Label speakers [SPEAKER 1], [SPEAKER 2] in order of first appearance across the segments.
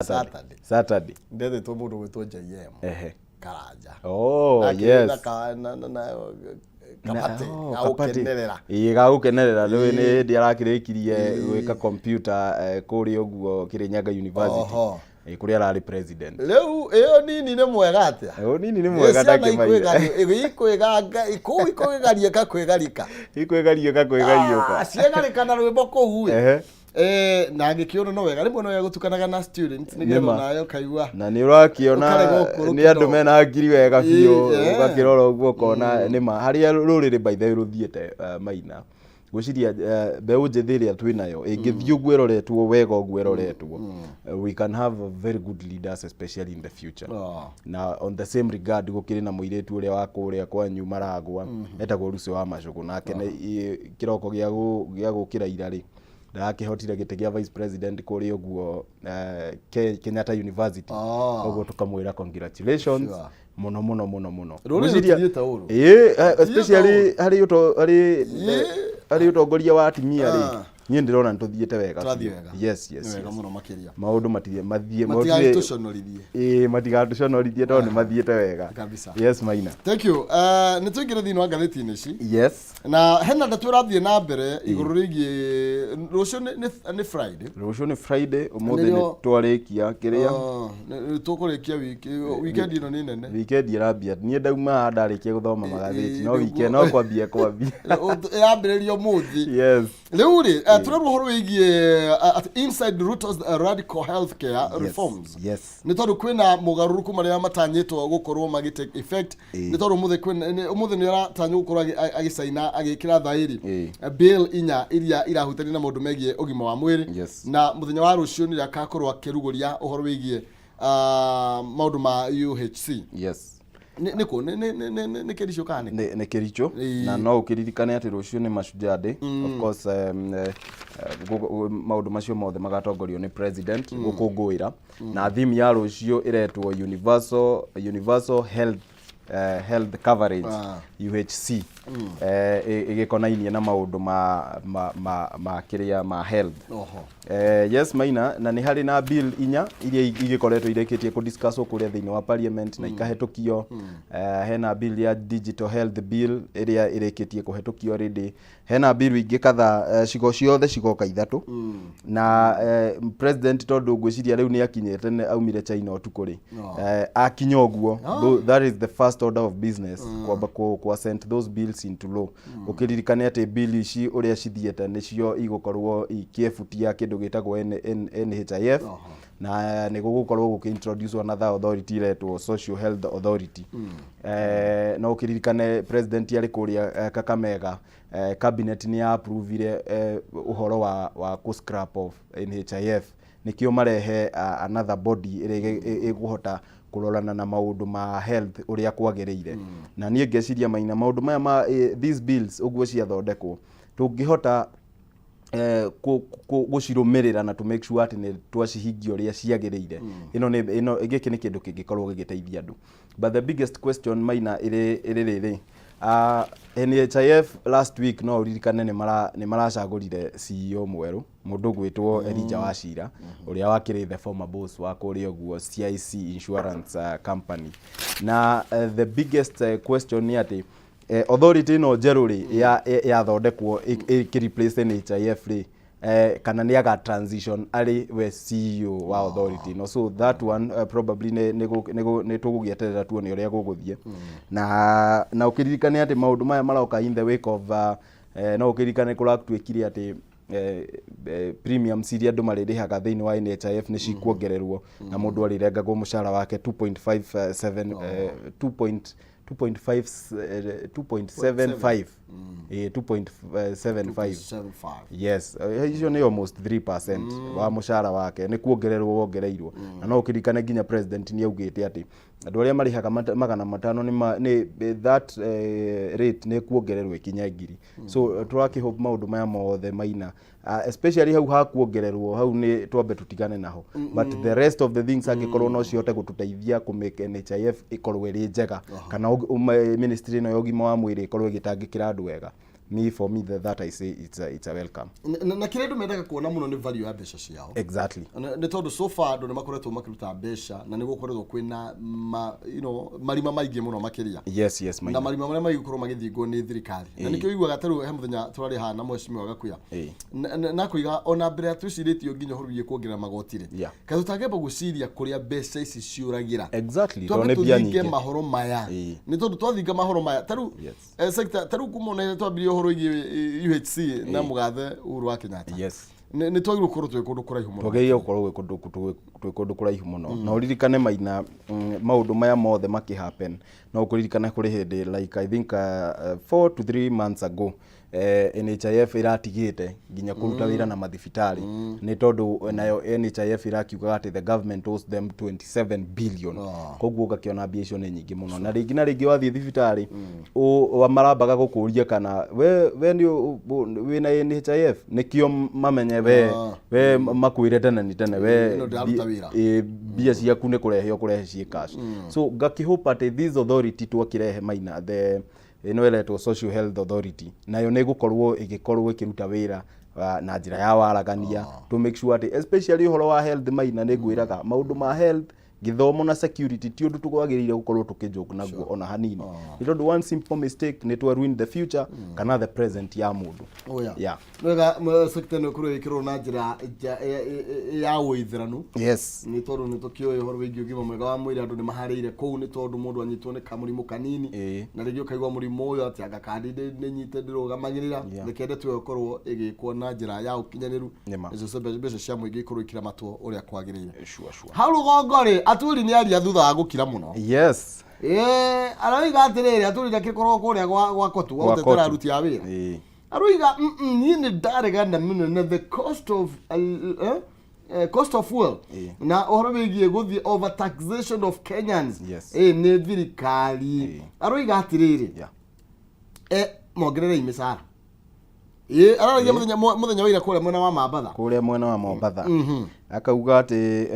[SPEAKER 1] Saturday.
[SPEAKER 2] Saturday.
[SPEAKER 1] Ndethetwo mũndũ gwĩtwo JM. Karanja.
[SPEAKER 2] Oh,
[SPEAKER 1] Akĩrĩ
[SPEAKER 2] yes.
[SPEAKER 1] na kabati
[SPEAKER 2] Oh,
[SPEAKER 1] ga
[SPEAKER 2] kabati.
[SPEAKER 1] gũkenerera.
[SPEAKER 2] Ĩĩ, ga gũkenerera. Rĩu nĩ hĩndĩ arakĩrĩkirie gwĩka computer kũrĩa ũguo Kirinyaga University. Ĩĩ, kũrĩa ararĩ president.
[SPEAKER 1] Rĩu ĩyo nini nĩ mwega atĩa?
[SPEAKER 2] Ĩyo nini nĩ mwega.
[SPEAKER 1] Ĩ, ciana.
[SPEAKER 2] Ndakĩmaire.
[SPEAKER 1] Kũu ikwĩgariĩka kwĩgarika.
[SPEAKER 2] Ikwĩgariũka kwĩgariũka.
[SPEAKER 1] Ah, ciegarĩka na rwĩmbo kũu ĩ. Na ngĩkĩona no wega, rĩmwe no wega gũtukanaga na students nĩgetha
[SPEAKER 2] Nĩma.
[SPEAKER 1] nawe ũkaigua
[SPEAKER 2] Na nĩ ũrakĩona
[SPEAKER 1] ũkarega ũkũrũ
[SPEAKER 2] nĩ andũ
[SPEAKER 1] kidogo.
[SPEAKER 2] mena ngiri wega biũ. Ũgakĩrora ũguo ũkona nĩma harĩa rũrĩrĩ by the way rũthiĩte, Maina, ngwĩciria mbeũ njĩthĩ ĩrĩa twĩnayo ĩngĩthiĩ ũguo ĩroretwo wega ũguo ĩroretwo, we can have very good leaders, especially in the future. Na on the same regard, gũkĩrĩ na mũirĩtu ũrĩa wa kũrĩa kwanyu Maragwa etagwo Lucy wa Macũgũ, nake nĩ kĩroko gĩa gũkĩra ira rĩ, ndarakĩhotire gĩtĩ kĩa vice president kũrĩa ũguo Kenyatta University. Koguo tũkamwĩra congratulations mũno mũno mũno mũno.
[SPEAKER 1] Rũrĩrĩ rũtithiĩte ũru.
[SPEAKER 2] Ĩĩ, especially harĩ ũtongoria wa atumia rĩ, niĩ ndĩrona nĩ tũthiĩte wega
[SPEAKER 1] Tũrathiĩ
[SPEAKER 2] biũ.
[SPEAKER 1] wega.
[SPEAKER 2] Yes.
[SPEAKER 1] Nĩ wega mũno makĩria.
[SPEAKER 2] Maũndũ mathiĩ mathiĩ.
[SPEAKER 1] Matigagĩtũconorithie.
[SPEAKER 2] Ĩĩ, matigatũconorithie tondũ nĩ mathiĩte wega.
[SPEAKER 1] Kabisa.
[SPEAKER 2] Yes, Maina.
[SPEAKER 1] Thank you. Nĩ tũingĩre thĩinĩ wa ngathĩti-inĩ ici. Na hena ndeto ĩrathiĩ na mbere igũrũ rĩgiĩ rũciũ nĩ Friday.
[SPEAKER 2] Rũciũ nĩ Friday, ũmũthĩ nĩ twarĩkia kĩrĩa.
[SPEAKER 1] Ah, tũkũrĩkia wiki, weekend ĩno nĩ nene.
[SPEAKER 2] Weekend ĩrambia niĩ ndauma haha ndarĩkia gũthoma magathĩti, no
[SPEAKER 1] Nĩguo.
[SPEAKER 2] weekend no kwambia.
[SPEAKER 1] Ĩrambĩrĩria ũmũthĩ. Rĩu rĩ, tũrerwo ũhoro wĩgiĩ atĩ inside Ruto's radical healthcare reforms, nĩ tondũ kwĩna mogarũrũku marĩa matanyĩtwo gũkorwo magĩ take effect, nĩ tondũ ũmũthĩ nĩ aratanywo gũkorwo agĩcaina, agĩkĩra thaĩri bill inya iria irahutania na maũndũ megiĩ ũgima wa mwĩrĩ, na mũthenya wa rũciũ nĩ akakorwo akĩrugũria ũhoro wĩgiĩ maũndũ ma UHC. Nĩ kũ nĩ Kericho kana nĩ?
[SPEAKER 2] Nĩ Kericho. Na no ũkĩririkane atĩ rũciũ nĩ Mashujaa Day, of course. Maũndũ macio mothe magatongorio nĩ president gũkũngũĩra, na theme ya rũciũ ĩretwo universal health coverage, UHC, ĩgĩkonainie na maũndũ ma kĩrĩa ma health. Yes, Maina, na nĩ harĩ na bill inya iria igĩkoretwo irĩkĩtie kũ discuss kũrĩa thĩinĩ wa parliament na ikahetũkio. Hena bill ya digital health bill ĩrĩa ĩrĩkĩtie kũhetũkio already. Hena bill ingĩ kadhaa, cigo ciothe cigoka ithatũ. Na president, tondũ ngwĩciria rĩu nĩ akinyĩte, nĩ aumire China ũtukũ rĩ, akinya ũguo, that is the first order of business, kwamba ku assent those bills into law. Ũkĩririkane atĩ bill ici ũrĩa cithiĩte nĩcio igũkorwo ikĩebutia kĩndũ gĩtagwo NHIF, na nĩ gũgũkorwo gũkĩ introduce another authority iretwo Social Health Authority. No ũkĩririkane president arĩ kũrĩa Kakamega, cabinet nĩ ya approvire ũhoro wa kũ scrap off NHIF, nĩkĩo marehe another body ĩrĩa ĩkũhota kũrorana na maũndũ ma health ũrĩa kwagĩrĩire. Na niĩ ngeciria, Maina, maũndũ maya ma these bills ũguo ciathondekwo, tũngĩhota gũcirũmĩrĩra na to make sure atĩ nĩ twacihingia ũrĩa ciagĩrĩire, ĩno nĩ ĩno gĩkĩ nĩ kĩndũ kĩngĩkorwo gĩgĩteithia andũ. But the biggest question, Maina, ĩrĩ rĩrĩ, NHIF last week, no ũririkane nĩ maracagũrire CEO mwerũ, mũndũ ũgwĩtwo Elijah Wachira, ũrĩa wakĩrĩ the former boss wa kũrĩa ũguo CIC Insurance Company. Na the biggest question nĩ atĩ authority ĩno njerũ rĩ, yathondekwo ĩkĩ replace NHIF rĩ, kana nĩ aga transition arĩ we CEO wa authority no. So that one probably nĩ tũgũgĩeterera tuone ũrĩa gũgũthiĩ. Na ũkĩririkane atĩ maũndũ maya maroka in the wake of no ũkĩririkane kũratuĩkire atĩ premiums iria andũ marĩrĩhaga thĩinĩ wa NHIF nĩ cikuongererwo, na mũndũ arĩrengagwo mũcara wake 2.57, 2. 2.5, 2.75, 2.75.
[SPEAKER 1] 75.
[SPEAKER 2] Yes, icio nĩ almost 3% wa mũcara wake nĩ kuongererwo wongereirwo. Na no ũkĩririkane nginya president nĩ augĩte atĩ andũ arĩa marĩhaga 500 nĩ that rate nĩ kuongererwo ĩkinye 1,000. So tũrakĩhope maũndũ maya mothe, Maina, especially hau hakuongererwo hau nĩ twambe tũtigane naho, but the rest of the things angĩkorwo no cihote gũtũteithia kũ make NHIF ĩkorwo ĩrĩ njega, kana ministry ĩno ya ũgima wa mwĩrĩ ĩkorwo ĩgĩtangĩkĩra andũ wega, Me, for me, that I say it's a welcome.
[SPEAKER 1] Na kĩrĩa andũ mendaga kuona mũno nĩ value ya mbeca ciao. Nĩ tondũ so far andũ nĩ makoretwo makĩruta mbeca na nĩ gũkoretwo kwĩna ma, marima maingĩ mũno makĩria. Na marima marĩa magĩkorwo magĩthingwo nĩ thirikari, na nĩkĩo ũiguaga ta rĩu he mũthenya tũrarĩ haha na mheshimiwa Gakuya na kũiga ona mbere ya twĩcirĩtio nginya ũhoro wĩgiĩ kuongerera magoti rĩ, kaĩ tũtangĩamba gwĩciria kũrĩa mbeca ici ciũragĩra?
[SPEAKER 2] Tondũ
[SPEAKER 1] Twambe
[SPEAKER 2] nĩ mbia
[SPEAKER 1] tũthinge
[SPEAKER 2] nyingĩ.
[SPEAKER 1] mahoro maya, nĩ tondũ twathinga mahoro maya ta rĩu sector, ta rĩu kuma ona twambirie ũhoro wĩgiĩ UHC na mũgathe Uhuru wa Kenyatta, nĩ twagĩrĩirwo gũkorwo twĩ kũndũ kũraihu mũno.
[SPEAKER 2] Twagĩrĩire gũkorwo twĩ kũndũ kũraihu mũno. Na ũririkane, Maina, maũndũ maya mothe makĩ happen, no ũkũririkana kũrĩ hĩndĩ, like I think 4 to 3 months ago, NHIF ĩratigĩte nginya kũruta wĩra na mathibitarĩ, nĩ tondũ nayo NHIF ĩrakiugaga atĩ the government owes them 27 billion. Koguo ũgakĩona mbia icio nĩ nyingĩ mũno, na rĩngĩ na rĩngĩ wathiĩ thibitarĩ marambaga gũkũria kana we nĩ wĩna NHIF, nĩkĩo mamenye we makwĩre tene nĩ tene we
[SPEAKER 1] Ĩno ndĩraruta wĩra.
[SPEAKER 2] Ĩ, mbia ciaku nĩ kũrehe ũkũrehe ciĩ cash. So ngakĩhope atĩ this authority twakĩrehe, Maina, the ĩno ĩretwo Social Health Authority, nayo nĩ ĩgũkorwo ĩgĩkorwo ĩkĩruta wĩra na njĩra ya waragania to make sure atĩ especially ũhoro wa health, Maina, nĩ ngwĩraga maũndũ ma health, gĩthomo na security ti ũndũ tũkwagĩrĩire gũkorwo tũkĩjoke naguo ona hanini, nĩ tondũ one simple mistake nĩ twa ruin the future kana the present ya mũndũ.
[SPEAKER 1] Oh, yeah. Wega, sector ĩno ĩkorwo ĩkĩrwo na njĩra ya ũithĩranu, nĩ tondũ nĩ tũkĩũĩ ũhoro wĩgiĩ ũgima mwega wa mwĩrĩ, andũ nĩ maharĩire kũu, nĩ tondũ mũndũ anyitwo nĩ kamũrimũ kanini na rĩngĩ ũkaigua mũrimũ ũyũ atĩ anga kandi nĩ nyite ndĩrũgamagĩrĩra. Reke ndeto ĩyo ĩkorwo ĩgĩkwo na njĩra ya ũkinyanĩru,
[SPEAKER 2] Nĩma.
[SPEAKER 1] nacio mbeca cia mũingĩ ikorwo ikĩramatwo ũrĩa kwagĩrĩire.
[SPEAKER 2] Sure.
[SPEAKER 1] Hau rũgongo rĩ, Aturi nĩ aria thutha wa gũkira mũno. Ĩĩ, aroiga atĩrĩrĩ, Aturi ndakĩkorwo kũrĩa gwa kotu gwa
[SPEAKER 2] Gwa
[SPEAKER 1] gũtetera
[SPEAKER 2] Kotu.
[SPEAKER 1] aruti a wĩra. Aroiga, "Niĩ nĩ ndaregana mũno na the cost of fuel na ũhoro wĩgiĩ gũthiĩ over taxation of Kenyans nĩ thirikari." Aroiga atĩrĩrĩ, mongererei mĩcara. Ĩ, araragia mũthenya wa ira kũrĩa mwena wa Mambatha.
[SPEAKER 2] Kũrĩa mwena wa Mombatha, akauga atĩ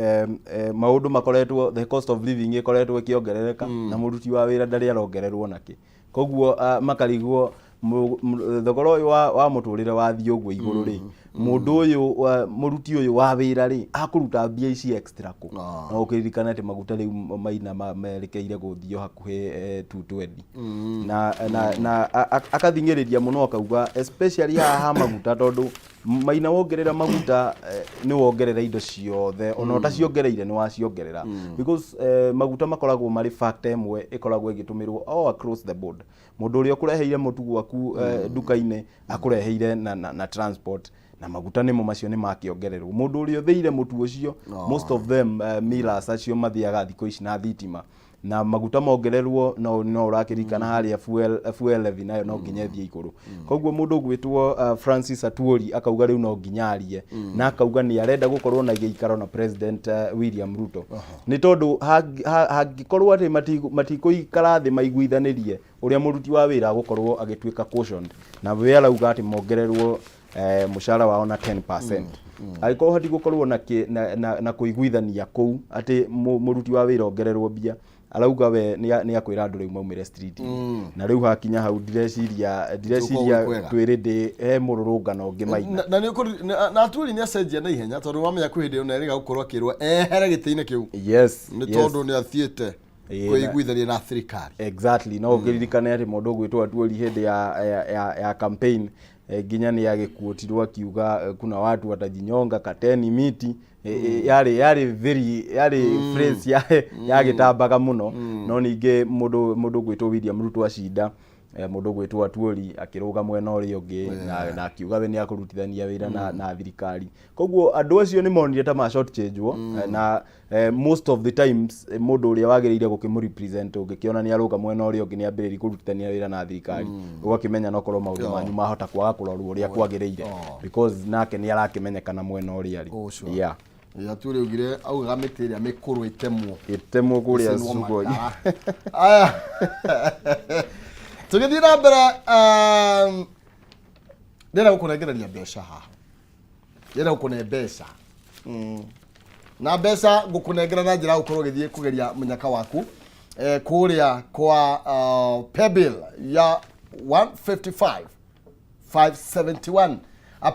[SPEAKER 2] maũndũ makoretwo, the cost of living ĩkoretwo ĩkĩongerereka na mũruti wa wĩra ndarĩ arongererwo nakĩ. Koguo makarigwo thogora ũyũ wa mũtũrĩre wathiĩ ũguo igũrũ rĩ, mũndũ ũyũ mũruti ũyũ wa wĩra rĩ, akũruta mbia ici extra kũ? No ũkĩririkane atĩ maguta rĩu, Maina, merekeire gũthiĩ hakuhĩ 220, na akathing'ĩrĩria mũno akauga especially haha ha maguta, tondũ Maina, wongerera maguta nĩ wongerera indo ciothe, ona ũtaciongereire nĩ waciongerera, because maguta makoragwo marĩ factor ĩmwe ĩkoragwo ĩgĩtũmĩrwo all across the board. Mũndũ ũrĩa ũkũreheire mũtu gwaku nduka-inĩ akũreheire na transport, na maguta nĩmo macio nĩ makĩongererwo. Mũndũ ũrĩa ũthĩire mũtu ũcio, most of them, millers acio mathiaga thikũ ici na thitima, na maguta mongererwo no ũrakĩririkana harĩa fuel levy nayo no nginya ĩthiĩ igũrũ. Koguo mũndũ ũgwĩtwo Francis Atwoli akauga rĩu no nginya arie, na akauga nĩ arenda gũkorwo na gĩikaro na President William Ruto, nĩ tondũ hangĩkorwo atĩ matikũikara thĩ maiguithanĩrie ũrĩa mũruti wa wĩra agũkorwo agĩtuĩka cautioned, na we arauga atĩ mongererwo mũcara wao na 10%. Angĩkorwo hatigũkorwo na kũiguithania kũu atĩ mũruti wa wĩra ongererwo mbia, arauga we nĩ akwĩra andũ rĩu maumĩre street. Na rĩu hakinya hau ndireciria
[SPEAKER 1] Tũkorwo kwega.
[SPEAKER 2] Twĩrĩ ndĩ he mũrũrũngano ũngĩ, Maina.
[SPEAKER 1] Na Atwoli nĩ acenjia na ihenya, tondũ wamenya kwĩ hĩndĩ ona erĩga gũkorwo akĩrwo ehere gĩtĩ-inĩ kĩu, nĩ tondũ nĩ athiĩte kwĩiguithania na thirikari.
[SPEAKER 2] Exactly. No ũkĩririkane atĩ mũndũ ũgwĩtwo Atwoli hĩndĩ ya campaign nginya nĩ agĩkuotirwo akiuga kuna watu watajinyonga, kateni miti. Yarĩ very yarĩ phrase yagĩtambaga mũno. No ningĩ mũndũ ũgwĩtwo William Ruto acinda, mũndũ ũgwĩtwo Atwoli akĩrũga mwena ũrĩa ũngĩ na akiuga we nĩ akũrutithania wĩra na thirikari. Koguo andũ acio nĩ monire ta ma short change-wo, na most of the times mũndũ ũrĩa wagĩrĩire gũkĩmũ represent ũngĩkĩona nĩ arũga mwena ũrĩa ũngĩ, nĩ ambĩrĩria kũrutithania wĩra na thirikari, ũgakĩmenya no korwo maũndũ manyu mahota kwaga kũrorwo ũrĩa kwagĩrĩire, because nake nĩ arakĩmenyekana mwena ũrĩa arĩ.
[SPEAKER 1] Oh, sure. Atwoli augire, augaga mĩtĩ ĩrĩa mĩkũrũ ĩtemwo.
[SPEAKER 2] Ĩtemwo kũrĩa
[SPEAKER 1] ĩcinwo
[SPEAKER 2] Sugoi.
[SPEAKER 1] makara. Aya, tũgĩthiĩ na mbere, ndĩrenda gũkũnengereria mbeca haha, ndĩrenda gũkũne mbeca. Na mbeca ngũkũnengera na njĩra ya gũkorwo ũgĩthiĩ kũgeria mũnyaka waku kũrĩa kwa paybill ya 155. 571,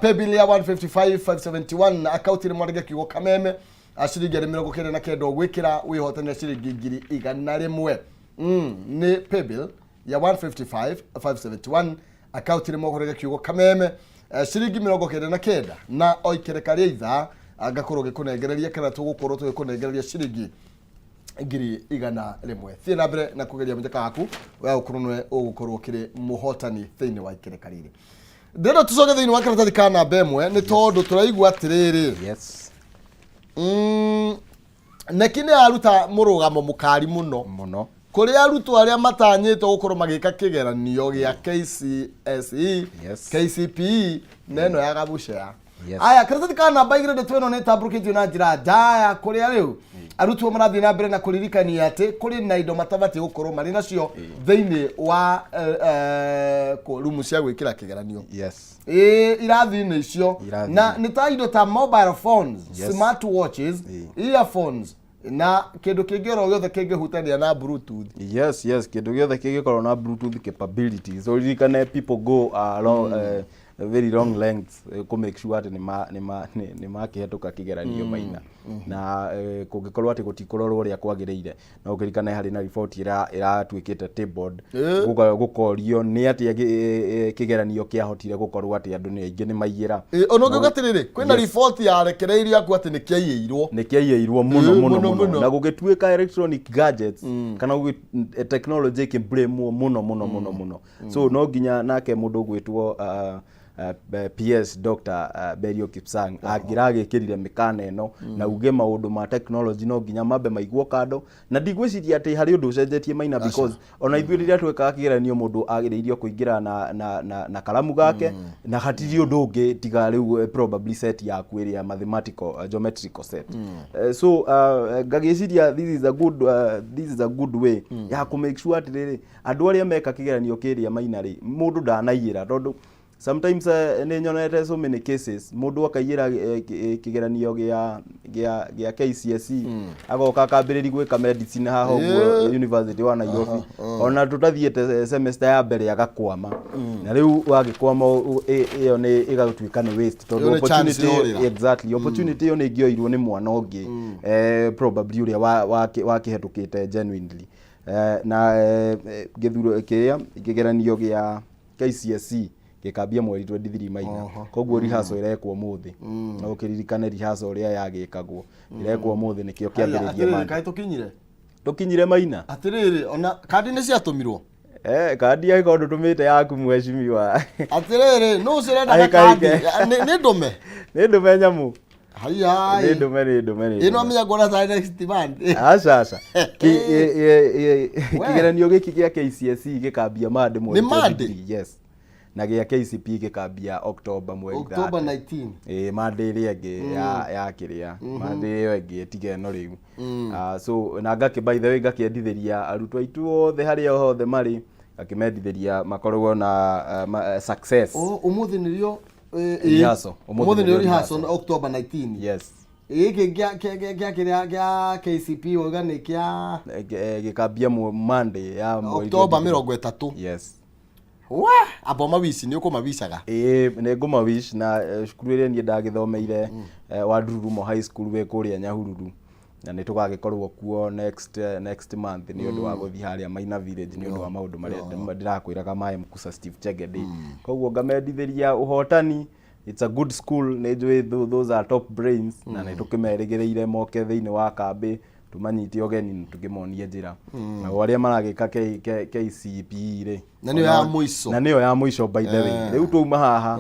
[SPEAKER 1] paybill ya 155 571, akaunti nĩ mwandĩke kiugo Kameme, ciringi arĩ 99 ũgwĩkĩra wĩhotanĩra ciringi 100,000. Nĩ paybill ya 155 571, akaunti nĩ mwandĩke kiugo Kameme, ciringi 99, na o ikereka rĩa ithaa ngakorwo ngĩkũnengereria kana tũgũkorwo tũgĩkũnengereria ciringi 100,000. Thiĩ na mbere na kũgeria mũnyaka waku wa gũkorwo nĩwe ũgũkorwo ũkĩrĩ mũhotani thĩinĩ wa ikereka rĩrĩ. Ndĩrenda tũcoke thĩinĩ wa karatathi ka namba 1, nĩ tondũ tũraigua atĩrĩrĩ, neki nĩ aruta mũrũgamo mũkari mũno
[SPEAKER 2] Mũno.
[SPEAKER 1] Kũrĩ arutwo arĩa matanyĩtwo gũkorwo magĩka kĩgeranio gĩa KCSE, KCPE na ĩno ya Gabucea. Aya, karatathi ka namba 2, ndeto ĩno nĩ ĩtambũrũkĩtio na njĩra ndaya, kũrĩa rĩu arutwo marathiĩ na mbere na kũririkania atĩ kũrĩ na indo matabatiĩ gũkorwo marĩ nacio thĩinĩ wa rumu cia gwĩkĩra kĩgeranio, ĩĩ, irathi-inĩ icio.
[SPEAKER 2] Irathi-inĩ.
[SPEAKER 1] Na nĩ ta indo ta mobile phones, smart watches, earphones na kĩndũ kĩngĩ oro gĩothe kĩngĩhutania na Bluetooth.
[SPEAKER 2] Yes, kĩndũ gĩothe kĩngĩkorwo na Bluetooth capabilities. So ririkane people go long, very long lengths kũ make sure atĩ nĩ makĩhetũka kĩgeranio maina, na kũngĩkorwo atĩ gũtikũrorwo ũrĩa kwagĩrĩire, no ũkĩririkane harĩ na riboti ĩratuĩkĩte tabled, gũkorio nĩ atĩa kĩgeranio kĩahotire gũkorwo atĩ andũ nĩ aingĩ nĩ maiyĩra.
[SPEAKER 1] Ĩ, ona ũngĩuga atĩrĩrĩ, kwĩna riboti yarekereirio yaku atĩ nĩ kĩaiyĩirwo.
[SPEAKER 2] Nĩ kĩaiyĩirwo mũno.
[SPEAKER 1] Ĩ,
[SPEAKER 2] Mũno.
[SPEAKER 1] Mũno,
[SPEAKER 2] Mũno.
[SPEAKER 1] Mũno.
[SPEAKER 2] Na gũgĩtuĩka electronic gadgets kana technology ĩkĩblamwo mũno mũno mũno mũno. So no nginya nake mũndũ ũgwĩtwo PS Dr. Belio Kipsang angĩragĩkĩrire mĩkana ĩno na uge maũndũ ma technology no nginya mambe maigwo kando, na ndigwĩciria atĩ harĩ ũndũ ũcenjetie maina, because ona ithuĩ rĩrĩa twekaga kĩgeranio mũndũ agĩrĩirio kũingĩra na karamu gake na hatirĩ ũndũ ũngĩ tiga rĩu probably set yaku ĩrĩa mathematical, geometrical set. So ngagĩciria this is a good way ya kũ make sure atĩrĩrĩ, andũ arĩa meka kĩgeranio kĩrĩa maina rĩ, mũndũ ndanaiyĩra, tondũ sometimes nĩ nyonete so many cases mũndũ akaiyĩra kĩgeranio gĩa KCSE, agoka akambĩrĩria gwĩka medicine haha ũguo University wa Nairobi, ona tũtathiĩte semester ya mbere agakwama, na rĩu wagĩkwama ĩyo nĩ ĩgatuĩka nĩ waste, tondũ
[SPEAKER 1] Ĩyo nĩ chance
[SPEAKER 2] opportunity
[SPEAKER 1] yorĩra.
[SPEAKER 2] Exactly, opportunity ĩyo nĩ ĩngĩoirwo nĩ mwana ũngĩ, probably ũrĩa wakĩhetũkĩte genuinely. Na gĩthuro kĩrĩa kĩgeranio gĩa KCSE gĩkambia mweri 23 maina, koguo rehearsal ĩrekwo ũmũthĩ, no ũkĩririkane rehearsal ũrĩa yagĩkagwo ĩrekwo ũmũthĩ, nĩkĩo kĩambĩrĩrie
[SPEAKER 1] Atĩrĩrĩ,
[SPEAKER 2] Monday.
[SPEAKER 1] kaĩ tũkinyire?
[SPEAKER 2] Tũkinyire maina.
[SPEAKER 1] Atĩrĩrĩ, ona kandi nĩ ciatũmirwo?
[SPEAKER 2] Kandi angĩkorwo ndũtũmĩte yaku, mheshimiwa.
[SPEAKER 1] Atĩrĩrĩ, nũ ũcio ũrendaga
[SPEAKER 2] Ahĩka
[SPEAKER 1] kandi?
[SPEAKER 2] ahĩke.
[SPEAKER 1] Nĩ ndũme.
[SPEAKER 2] Nĩ ndũme nyamũ.
[SPEAKER 1] Haya.
[SPEAKER 2] Nĩ ndũme, nĩ ndũme, nĩ
[SPEAKER 1] Ĩno
[SPEAKER 2] ndũme.
[SPEAKER 1] amenya ngona tarĩ next month.
[SPEAKER 2] Aca, aca. Kĩgeranio gĩkĩ gĩa KCSE gĩkambia Monday mweri
[SPEAKER 1] Nĩ Monday?
[SPEAKER 2] 23, yes, na gĩa KCPE gĩkambia October mweri
[SPEAKER 1] October
[SPEAKER 2] 30.
[SPEAKER 1] 19.
[SPEAKER 2] Ĩĩ, Monday ĩrĩa ĩngĩ ya kĩrĩa, Monday ĩyo ĩngĩ tiga ĩno rĩu. Ah, so na ngakĩ, by the way, ngakĩendithĩria arutwo aitũ othe harĩa hothe marĩ, ngakĩmendithĩria makorwo na success.
[SPEAKER 1] Oh, ũmũthĩ nĩrĩo
[SPEAKER 2] Rehearsal.
[SPEAKER 1] Ũmũthĩ
[SPEAKER 2] Ũmũthĩ
[SPEAKER 1] nĩrĩo
[SPEAKER 2] nĩrĩo
[SPEAKER 1] rehearsal, October 19.
[SPEAKER 2] Yes.
[SPEAKER 1] Gĩkĩ kĩa kĩrĩa gĩa KCP wauga nĩ kĩa?
[SPEAKER 2] Gĩkambia Monday ya mweri
[SPEAKER 1] October
[SPEAKER 2] 23.
[SPEAKER 1] 30.
[SPEAKER 2] Yes.
[SPEAKER 1] Wa amba mawici nĩ ũkũmawicaga.
[SPEAKER 2] Ĩĩ, nĩ ngũmawish na cukuru ĩrĩa niĩ ndagĩthomeire, wa Ndururumo High School wĩ kũrĩa Nyahururu, na nĩ tũgagĩkorwo kuo next month nĩ ũndũ wa gũthiĩ harĩa Maina Village nĩ ũndũ wa maũndũ marĩa ndĩrakwĩraga ma Mkusa Steve Chegede. Koguo ngamendithĩria ũhotani. It's a good school, nĩ njũĩ those are top brains, na nĩ tũkĩmerĩgĩrĩire moke thĩinĩ wa kambĩ tũmanyite ũgeni na tũkĩmonie njĩra. Nao arĩa maragĩka KCPE rĩ,
[SPEAKER 1] Na nĩyo ya mũico.
[SPEAKER 2] Na nĩyo ya mũico, by the way. Rĩu twauma haha,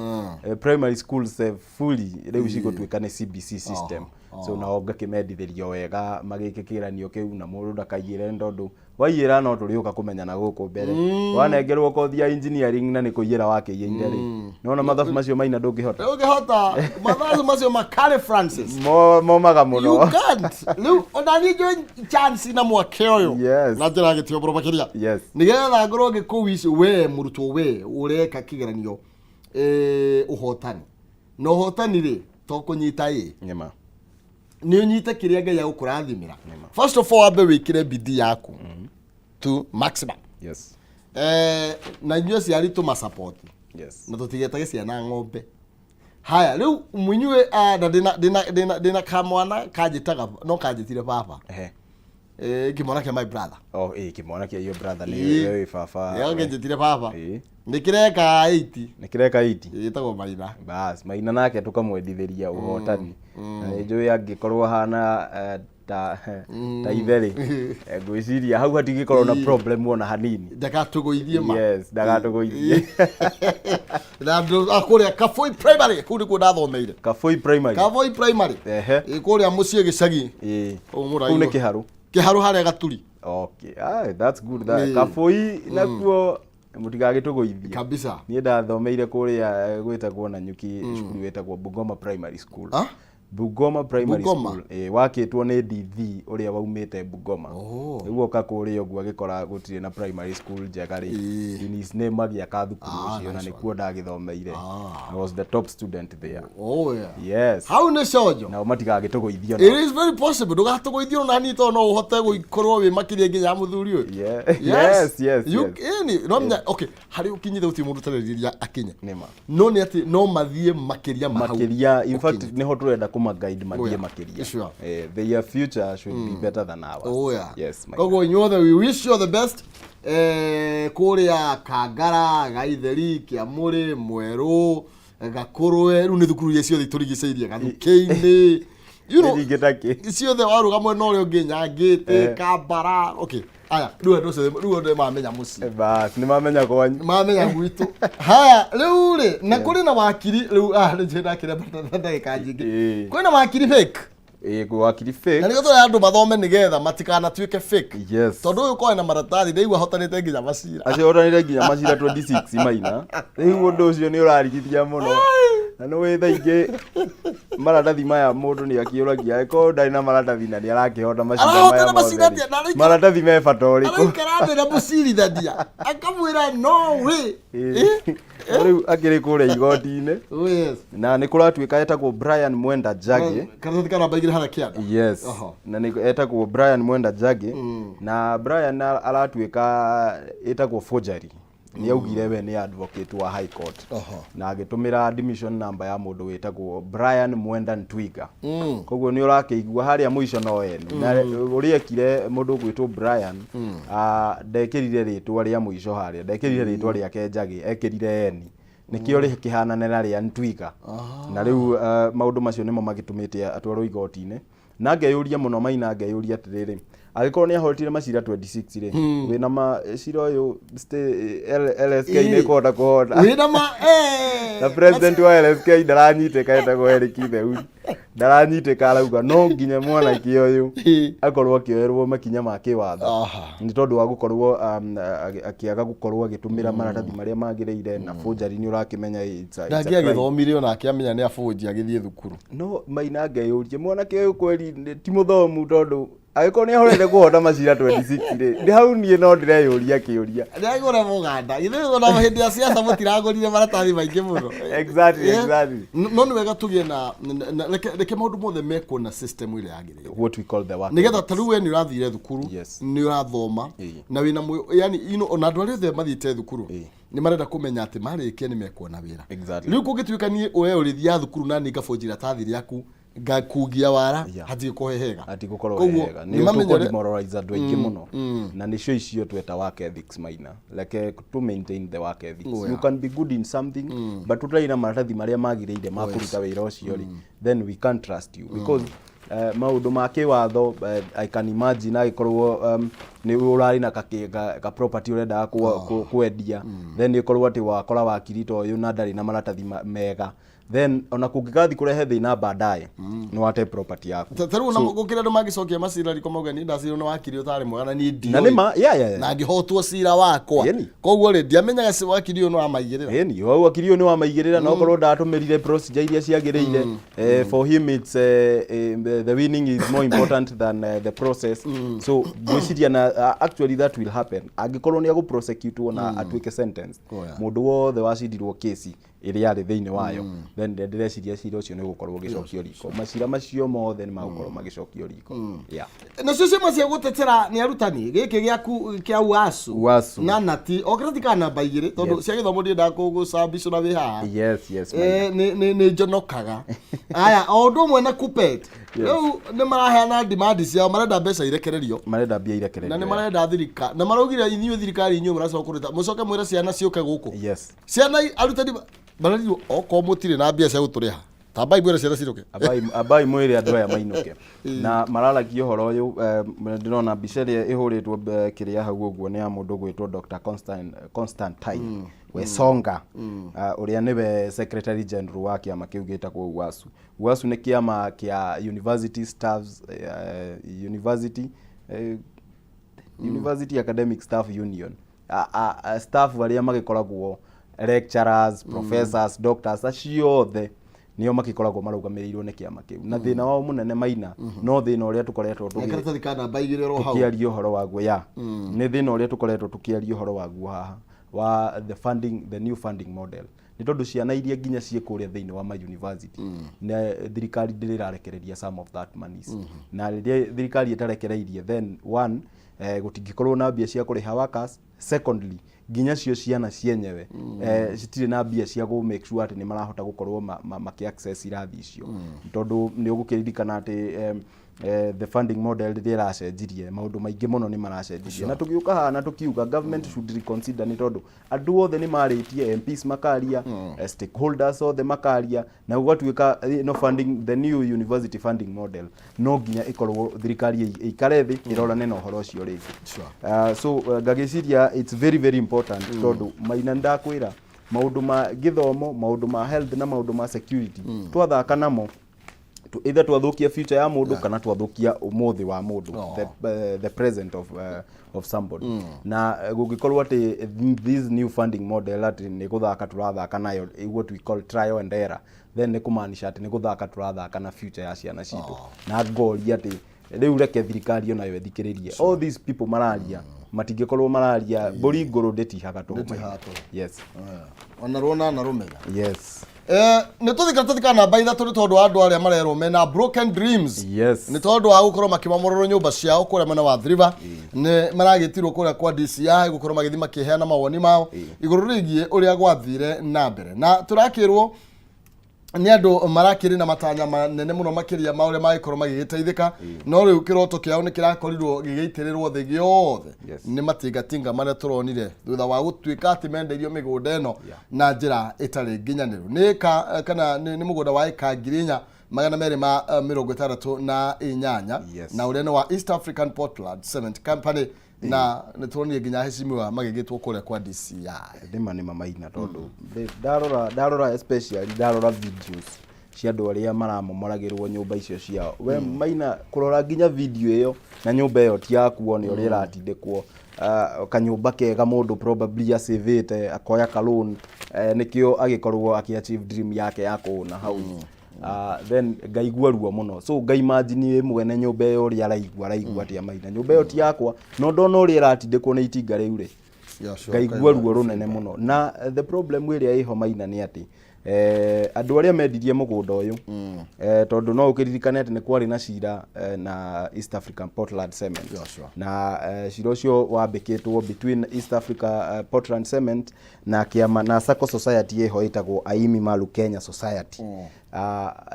[SPEAKER 2] primary schools fully rĩu cigũtuĩka nĩ CBC system. So nao ngakĩmendithĩria wega magĩke kĩgeranio kĩu na mũndũ ndakaiyĩre, nĩ tondũ waiyĩra no tũrĩũka kũmenyana gũkũ mbere. Wanengerwo kothi ya engineering na nĩ kũiyĩra wakĩiyĩire rĩ, nona mathabu macio maina ndũngĩhota.
[SPEAKER 1] Ũngĩhota mathabu macio makare, Francis?
[SPEAKER 2] Momaga
[SPEAKER 1] You
[SPEAKER 2] mũno.
[SPEAKER 1] can't. Rĩu ona niĩ njũĩ chance na mwake ũyũ na njĩra ya gĩtĩo mũno makĩria, nĩgetha ngorwo ngĩkũwish we mũrutwo, we ũreka kĩgeranio, ũhotani. Na ũhotani rĩ, to kũnyita ĩ,
[SPEAKER 2] Nĩma.
[SPEAKER 1] Nĩ ũnyite kĩrĩa Ngai agũkũrathimĩra. First of all, wambe wĩkĩre bidii yaku to maximum. Na inyuĩ aciari tũmasupport.
[SPEAKER 2] Yes.
[SPEAKER 1] Na tũtigetage ciana ng'ombe. Haya, rĩu mũinyuĩ, na ndĩna kamwana kanjĩtaga, no kanjĩtire baba.
[SPEAKER 2] Ehe.
[SPEAKER 1] Kĩmwana kĩa my brother.
[SPEAKER 2] Oh, kĩmwana kĩa your brother nĩ we wĩ baba.
[SPEAKER 1] Ĩyo kĩnjĩtire baba. Nĩ kĩreka 80.
[SPEAKER 2] Nĩ kĩreka 80.
[SPEAKER 1] Ĩtagwo Maina.
[SPEAKER 2] Bas, Maina nake tũkamwendithĩria ũhotani. Na nĩ njũĩ angĩkorwo hana ta ithe rĩ, ngwĩciria hau hatingĩkorwo na problem ona hanini.
[SPEAKER 1] Ndagatũgũithie ma.
[SPEAKER 2] Yes, ndagatũgũithie.
[SPEAKER 1] Na andũ a kũrĩa Kaboi Primary, kũu nĩkuo ndathomeire.
[SPEAKER 2] Kaboi Primary.
[SPEAKER 1] Kaboi Primary.
[SPEAKER 2] Ehe.
[SPEAKER 1] Kũrĩa mũciĩ gĩcagi.
[SPEAKER 2] Kũu nĩ Kĩharũ.
[SPEAKER 1] Kĩharũ harĩa Gaturi.
[SPEAKER 2] Okay. Ah, that's good. That. Kaboi nakuo mũtigagĩtũgũithie.
[SPEAKER 1] Kabisa.
[SPEAKER 2] Niĩ ndathomeire kũrĩa gwĩtagwo Nanyuki, cukuru wĩtagwo Bungoma Primary School.
[SPEAKER 1] Ah?
[SPEAKER 2] Bungoma Primary
[SPEAKER 1] Bungoma?
[SPEAKER 2] School. Wakĩtwo nĩ DV ũrĩa waumĩte Bungoma.
[SPEAKER 1] Oh.
[SPEAKER 2] Rĩu oka kũrĩa ũguo agĩkora gũtirĩ na primary school njega rĩ. In his name agĩaka thukuru ũcio na
[SPEAKER 1] nice.
[SPEAKER 2] Nĩkuo ndagĩthomeire. I was the top student there.
[SPEAKER 1] Oh, yeah.
[SPEAKER 2] Yes.
[SPEAKER 1] Hau nĩ conjo.
[SPEAKER 2] Nao matigagĩtũgũithio.
[SPEAKER 1] It is very possible ndũgatũgũithio na niĩ tondũ no ũhote gũkorwo wĩ makĩria nginya ya mũthuri ũyũ.
[SPEAKER 2] Yeah. Yes.
[SPEAKER 1] Ĩni, no menya, okay, harĩ ũkinyĩte gũtirĩ mũndũ ũtarerĩria akinye.
[SPEAKER 2] Nĩma.
[SPEAKER 1] No nĩ atĩ no mathiĩ makĩria ma hau.
[SPEAKER 2] Makĩria, in fact,
[SPEAKER 1] ũkinyĩte.
[SPEAKER 2] niho tũrenda kũma guide mathiĩ makĩria. Their future should be better than ours.
[SPEAKER 1] Oh, yeah.
[SPEAKER 2] Yes, my
[SPEAKER 1] Koguo inyuothe, we wish you all the best. Kũrĩa Kangara, Gaitheri, Kĩamũrĩ, Mwerũ, Gakũrwe, rĩu nĩ thukuru iria ciothe itũrigicĩirie, Gathukĩ-inĩ,
[SPEAKER 2] Nĩ ta kĩ.
[SPEAKER 1] Ciothe waruga mwena ũrĩa ũngĩ, Nyangĩte, Kambara. Okay, aya rĩu andũ acio rĩu andũ mamenya mũciĩ.
[SPEAKER 2] Bas, nĩ mamenya kwanyu.
[SPEAKER 1] Mamenya gwitũ. Haya, rĩu rĩ, na kũrĩ na wakiri rĩu, nĩ njũĩ ndakĩrĩa ndagĩka nyingĩ. Kwĩna wakiri fake.
[SPEAKER 2] Wakiri fake.
[SPEAKER 1] Na nĩguo tũrenda andũ mathome nĩgetha matikanatuĩke fake.
[SPEAKER 2] Yes.
[SPEAKER 1] Tondũ ũyũ ũkoragwo na maratathi, ndaigua ahotanĩte nginya macira.
[SPEAKER 2] Acio hotanire nginya macira 26, Maina. Rĩu ũndũ ũcio nĩ ũrarigithia mũno. Na nĩ wĩ thaa ingĩ maratathi maya mũndũ nĩ akĩũragia angĩkorwo ndarĩ na maratathi na nĩ arakĩhota macira maya
[SPEAKER 1] Arahotana
[SPEAKER 2] mothe
[SPEAKER 1] macira
[SPEAKER 2] rĩ,
[SPEAKER 1] atĩa? Na
[SPEAKER 2] maratathi me bata ũrĩkũ?
[SPEAKER 1] Araikara thĩ na mũcirithania akamwĩra no way.
[SPEAKER 2] Na rĩu akĩrĩ kũrĩa igoti-inĩ.
[SPEAKER 1] Oh, yes.
[SPEAKER 2] Na nĩ kũratuĩka etagwo Brian Mwenda Njagi.
[SPEAKER 1] Karatathi ka namba 2 harĩa kĩanda.
[SPEAKER 2] Yes. Na nĩ etagwo Brian Mwenda Njagi, na Brian aratuĩka ĩtagwo forgery. Nĩ augire we nĩ advocate wa High Court na agĩtũmĩra admission number ya mũndũ wĩtagwo Brian Mwenda Ntwiga. Koguo nĩ ũrakĩigua harĩa mũico no ene na ũrĩa ekire mũndũ ũgwĩtwo Brian, ndekĩrire rĩtwa rĩa mũico harĩa, ndekĩrire rĩtwa rĩake Njagi, ekĩrire eni nĩkĩo rĩkĩhanane na rĩa Ntwiga. Na rĩu maũndũ macio nĩmo magĩtũmĩte atwarwo igoti-inĩ. Na ngeyũria mũno, Maina, ngeyũria atĩrĩrĩ, angĩkorwo nĩ ahotire macira 26 rĩ, wĩna ma cira ũyũ LSK nĩ ĩkũhota kũhota?
[SPEAKER 1] Wĩna ma
[SPEAKER 2] Na president wa LSK ndaranyitĩka, etagwo Eric Theuri, ndaranyitĩka, arauga no nginya mwanake ũyũ akorwo akĩoerwo makinya ma kĩwatho nĩ tondũ wa gũkorwo akĩaga gũkorwo agĩtũmĩra maratathi marĩa magĩrĩire na forgery. Nĩ ũrakĩmenya it's a
[SPEAKER 1] Ndangĩ
[SPEAKER 2] crime.
[SPEAKER 1] agĩthomire onake amenya nĩ abũnji agĩthiĩ thukuru.
[SPEAKER 2] No Maina, ngeyũria mwanake ũyũ kweri ti mũthomu, tondũ angĩkorwo nĩ ahorete kũhota macira 26 rĩ, nĩ hau niĩ no ndĩreyũria kĩũria.
[SPEAKER 1] Nĩagũra mũganda ithuĩ ona hĩndĩ ya siasa mũtiragũrire maratathi maingĩ mũno. No nĩ wega tũgĩe na reke maũndũ mothe mekwo na system ĩrĩa yagĩrĩire.
[SPEAKER 2] What we call the work
[SPEAKER 1] Nĩgetha ta rĩu we nĩ ũrathire thukuru, nĩ ũrathoma na wĩna yani, ona andũ arĩa othe mathiĩte thukuru nĩ marenda kũmenya atĩ marĩkia nĩ mekuona wĩra. Rĩu kũngĩtuĩka niĩ we ũrĩthiaga thukuru na niĩ ngabũnja iratathi rĩaku ngakungia wara, hatigĩkorwo he hega.
[SPEAKER 2] Hatigũkorwo
[SPEAKER 1] Koguo,
[SPEAKER 2] hega.
[SPEAKER 1] nĩ
[SPEAKER 2] Nĩ
[SPEAKER 1] mamenye
[SPEAKER 2] demoralize andũ aingĩ mũno, na nĩcio icio tweta work ethics. Maina, reke to maintain the work ethics. You can be good in something, but ũtarĩ na maratathi marĩa magĩrĩire ma kũruta wĩra ũcio rĩ, then we can't trust you because maũndũ ma kĩwatho, I can imagine agĩkorwo nĩ ũrarĩ na ka property ũrendaga kwendia, then ĩkorwo atĩ wakora wakiri ta ũyũ na ndarĩ na maratathi mega, then ona kũngĩgathiĩ kũrehe thĩna baadaye, nĩ wate property yaku.
[SPEAKER 1] Ta rĩu ona gũkĩrĩ andũ mangĩcokia macira riko mauga niĩ ndacirwo nĩ wakiri ũtarĩ mwega na niĩ
[SPEAKER 2] Na
[SPEAKER 1] ndiũĩ.
[SPEAKER 2] nĩ ma yeah.
[SPEAKER 1] Na ngĩhotwo cira wakwa. Koguo rĩ, ndiamenyaga wakiri ũyũ nĩ wamaigĩrĩra.
[SPEAKER 2] Ĩni wau wakiri ũyũ nĩ wamaigĩrĩra, na okorwo ndatũmĩrire procedure iria ciagĩrĩire, for him it's the winning is more important than the process. So ngwĩciria na actually that will happen angĩkorwo nĩ agũprosecutwo na atuĩke sentence. Mũndũ wothe wacindirwo kesi Ĩrĩa arĩ thĩinĩ wayo, then ndĩreciria cira ũcio nĩ ũgũkorwo ũgĩcokio riko. Macira macio mothe nĩ magũkorwo magĩcokio riko, yeah.
[SPEAKER 1] Nacio ciama cia gũtetera nĩ arutani, gĩkĩ gĩaku kĩa UASU
[SPEAKER 2] UASU.
[SPEAKER 1] Na nati o kĩrathi ka namba 2, tondũ cia gĩthomo ndiendaga kũgũcambicũra wĩ haha.
[SPEAKER 2] Yes.
[SPEAKER 1] Nĩ njonokaga aya o ũndũ ũmwe na KUPPET. Rĩu nĩ maraheana demand ciao, marenda mbeca irekererio.
[SPEAKER 2] Marenda mbia irekererio.
[SPEAKER 1] Na nĩ marenda thirikari, na maraugire inyuĩ thirikari, inyuĩ mũracoka kũrĩta, mũcoke mwĩre ciana ciũke gũkũ. Ciana arutani marerirwo okorwo mũtirĩ na mbia cia gũtũrĩha, tambai mwĩre ciana ciũke.
[SPEAKER 2] Abai mwĩre andũ aya mainũke, na mararagia ũhoro ũyũ. Ndĩrona mbica ĩrĩa ĩhũrĩtwo kĩrĩa hau ũguo nĩ ya mũndũ ũgwĩtwo Dr. Constantine Wesonga, ũrĩa nĩwe secretary general wa kĩama kĩu gĩtagwo UASU. UASU nĩ kĩama kĩa university staffs, university academic staff union. Staff arĩa magĩkoragwo lecturers, professors, doctors, acio othe nĩo magĩkoragwo marũgamĩrĩirwo nĩ kĩama kĩu. Na thĩna wao mũnene, Maina, no thĩna ũrĩa tũkoretwo
[SPEAKER 1] na karatathi ka namba 2 oro hau
[SPEAKER 2] tũkĩaria ũhoro waguo, ya nĩ thĩna ũrĩa tũkoretwo tũkĩaria ũhoro waguo haha wa the funding, the new funding model, nĩ tondũ ciana iria nginya ciĩ kũrĩa thĩinĩ wa ma university na thirikari ndĩrĩ ĩrarekereria some of that monies. Na rĩrĩa thirikari ĩtarekereirie, then one, gũtingĩkorwo na mbia cia kũrĩha workers. Secondly, nginya cio ciana cienyewe citirĩ na mbia cia gũ make sure atĩ nĩ marahota gũkorwo makĩ access irathi icio, tondũ nĩ ũgũkĩririkana atĩ the funding model rĩrĩa ĩracenjirie, maũndũ maingĩ mũno nĩ maracenjirie. Na tũgĩũka haha na tũkiuga government should reconsider, nĩ tondũ andũ othe nĩ marĩtie, MPs makaria, stakeholders othe makaria, na gũgatuĩka no funding, the new university funding model no nginya ĩkorwo thirikari ĩikare thĩ ĩrorane na ũhoro ũcio rĩngĩ. So ngagĩciria it's very very important, tondũ Maina, ndakwĩra maũndũ ma gĩthomo, maũndũ ma health na maũndũ ma security, twathaka namo either twathukia future ya mũndũ kana twathukia ũmũthĩ wa mũndũ, the present of somebody. Na gũngĩkorwo atĩ this new funding model atĩ nĩ gũthaka tũrathaka nayo, what we call trial and error, then nĩ kũmaanisha atĩ nĩ gũthaka tũrathaka na future ya ciana citũ. Na ngoria atĩ rĩu reke thirikari onayo ĩthikĩrĩrie all these people mararia. Matingĩkorwo mararia mbũri ngũrũ ndĩtihaga tũhũ.
[SPEAKER 1] Ndĩtihaga tũhũ.
[SPEAKER 2] Yes.
[SPEAKER 1] Ona rwona na rũmenya.
[SPEAKER 2] Yes.
[SPEAKER 1] Nĩ tũthi karatathi ka namba 3, nĩ tondũ wa andũ arĩa marerwo mena broken dreams. Nĩ tondũ wa gũkorwo makĩmomororwo nyũmba ciao kũrĩa mwena wa Athi River, nĩ maragĩtirwo kũrĩa kwa DCI gũkorwo magĩthiĩ makĩheana mawoni mao igũrũ rĩgiĩ ũrĩa gwathire na mbere. Na tũrakĩrwo nĩ andũ marakĩrĩ na matanya manene mũno makĩria ma ũrĩa magĩkorwo magĩgĩteithĩka, no rĩu kĩroto kĩao nĩ kĩrakorirwo gĩgĩitĩrĩrwo thĩ gĩothe nĩ matingatinga marĩa tũronire thutha wa gũtuĩka atĩ mendeirio mĩgũnda ĩno na njĩra ĩtarĩ nginyanĩru. Nĩ ĩka kana nĩ mũgũnda wa ĩka 4268, na ũrĩa nĩ wa East African Portland Cement Company, na nĩ turonire nginya heshimiwa magĩgĩtwo kũrĩa kwa DCI.
[SPEAKER 2] Nĩma Maina, tondũ ndarora especially ndarora videos cia andũ arĩa maramomoragĩrwo nyũmba icio ciao, we Maina, kũrora nginya video ĩyo na nyũmba ĩyo ti yaku, nĩ ũrĩa ĩratindĩkwo, kanyũmba kega mũndũ probably acĩvĩte akoya ka loan, nĩkĩo agĩkorwo akĩ achieve dream yake ya kũũna house. Then ngaigua ruo mũno, so ngaimagine mwene nyũmba ĩyo ũrĩa araigua atĩa. Maina, nyũmba ĩyo ti yakwa, no ndona ũrĩa ĩratindĩkwo nĩ itinga rĩu rĩ, ngaigua ruo rũnene mũno. Na the problem ĩrĩa ĩho, Maina, nĩ atĩ andũ arĩa mendirie mũgũnda ũyũ, tondũ no ũkĩririkane atĩ nĩ kwarĩ na cira na East African Portland Cement, na cira ũcio wambĩkĩtwo between East Africa Portland Cement na kĩama na Sacco Society ĩho ĩtagwo Aimi Malu Kenya Society.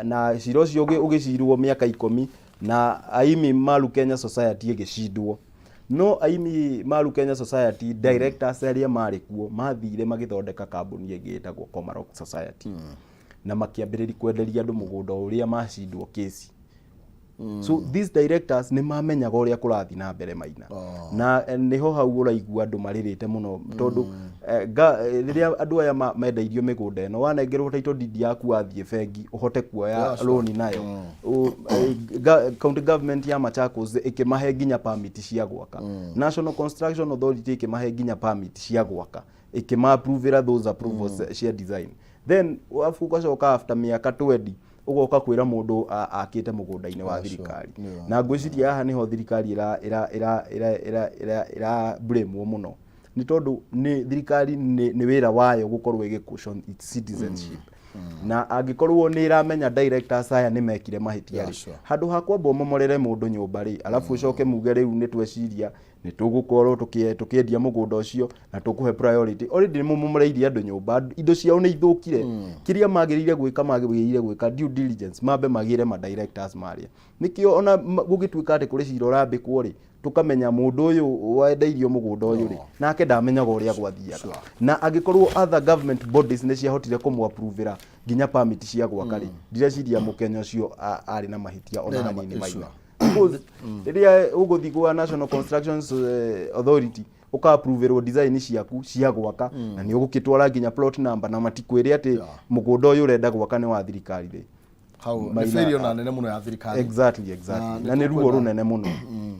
[SPEAKER 2] Na cira ũcio ũgĩcirwo mĩaka 10, na Aimi Malu Kenya Society ĩgĩcindwo. No Aimi Malu Kenya Society directors arĩa marĩ kuo mathire magĩthondeka kambuni ĩngĩ ĩtagwo Komarok Society, na makĩambĩrĩria kwenderia andũ mũgũnda ũrĩa macindwo kesi. So these directors nĩ mamenyaga ũrĩa kũrathiĩ na mbere, Maina. Na nĩho hau ũraigua andũ marĩrĩte mũno, tondũ rĩrĩa andũ aya mendeirio mĩgũnda ĩno, wanengerwo title deed yaku, wathiĩ bengi ũhote kuoya loan nayo. County government ya Machakos ĩkĩmahe nginya permit cia gwaka, National Construction Authority ĩkĩmahe nginya permit cia gwaka, ĩkĩma-approvĩra those approvals cia design. Then wabu ũgacoka after mĩaka 20 ũgoka kwĩra mũndũ akĩte mũgũnda-inĩ wa thirikari. Na ngwĩciria haha nĩho thirikari ĩra ĩra ĩra ĩra ĩra ĩra ĩra blame mũno. Nĩ tondũ nĩ thirikari nĩ wĩra wayo gũkorwo ĩgĩ caution its citizenship, na angĩkorwo nĩ ĩramenya directors aya nĩ mekire mahĩtia rĩ, handũ ha kwamba ũmomorere mũndũ nyũmba rĩ, alafu ũcoke muge rĩu nĩ tweciria nĩ tũgũkorwo tũkĩendia mũgũnda ũcio na tũkũhe priority, already nĩ mũmomoreirie andũ nyũmba, indo ciao nĩ ithũkire. Kĩrĩa magĩrĩire gwĩka due diligence, mambe magĩre ma directors marĩa. Nĩkĩo ona gũgĩtuĩka atĩ kũrĩ cira ũrambĩkwo rĩ, tũkamenya mũndũ ũyũ wendeirio mũgũnda ũyũ rĩ, nake ndamenyaga ũrĩa gwathiaga. Na angĩkorwo other government bodies nĩ ciahotire kũmũ-approvĩra nginya permit cia gwaka rĩ, ndireciria mũkenya ũcio arĩ na mahĩtia ona hanini maina, because rĩrĩa ũgũthiĩ kwa National Constructions Authority ũka-approverwo design ciaku cia gwaka na nĩ ũgũkĩtwara nginya plot number na matikwĩre atĩ mũgũnda ũyũ ũrenda gwaka nĩ wa thirikari rĩ,
[SPEAKER 1] Hau nĩ
[SPEAKER 2] Maina-
[SPEAKER 1] failure na nene mũno ya thirikari.
[SPEAKER 2] Exactly. Na nĩ ruo rũnene mũno.